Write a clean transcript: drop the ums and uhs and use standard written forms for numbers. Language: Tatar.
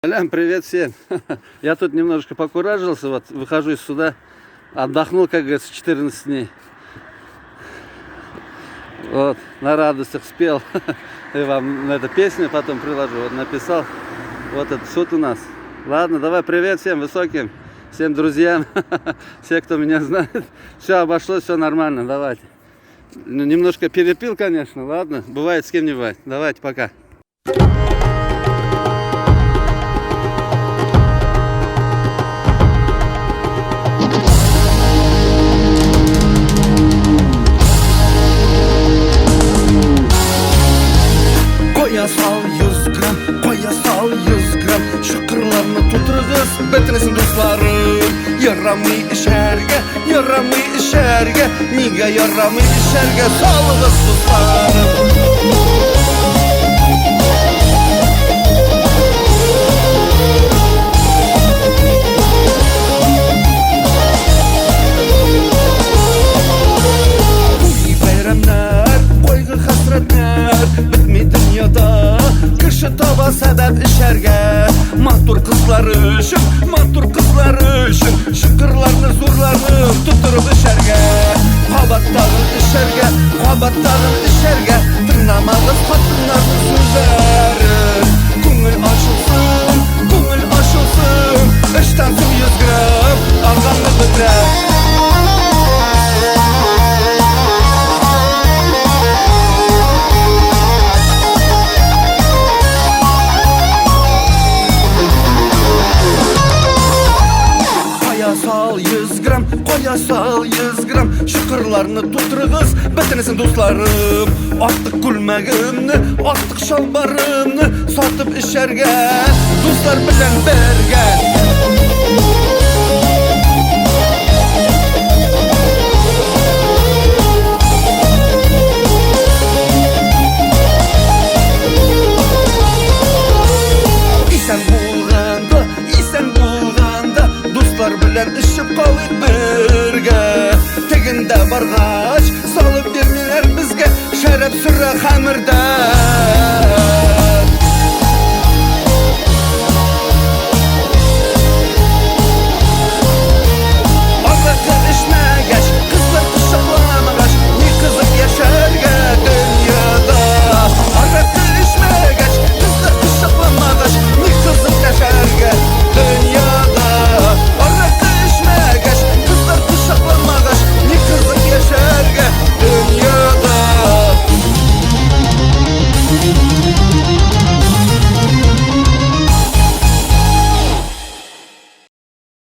Алям, привет всем. Я тут немножко покуражился, вот выхожу из суда, отдохнул, как говорится, 14 дней. Вот, на радостях спел. И вам эту песню потом приложу. Вот написал. Вот этот суд у нас. Ладно, давай привет всем высоким, всем друзьям, все, кто меня знает. Все обошлось, все нормально, давайте. Ну, немножко перепил, конечно, ладно. Бывает, с кем не бывает. Давайте, пока. Кая сал 100 грамм, кая сал 100 грамм. Чокырларны тутырыгыз, бөтенесен, дусларым. Ярамый эчәргә, ярамый эчәргә. Нигә ярамый эчәргә? Салыгыз, дусларым. Туй бәйрәмнәр, кайгы хәсрәтләр бетми дөньяда. Кеше таба сәбәп эчәргә. Матур кызлар өчен, матур кызлар өчен чокырларны зурларны тутырып эчәргә. Кабат тагын эчәргә, кабат тагын эчәргә. Тыңламагыз хатыннарның сүзләрен. Күңел ачылсын, күңел ачылсын. Эштән соң 100 грамм арганны бетерә. Кая сал 100 грамм, кая сал 100 грамм. Чокырларны тутырыгыз, бөтенесен, дусларым. Артык күлмәгемне, артык чалбарымны сатып эчәргә, дуслар белән бергә. Исән булганда, исән булганда, дуслар белән эчеп калыйк бергә. Тегендә баргач, салып бирмиләр безгә шәраб, сыра, хәмердән.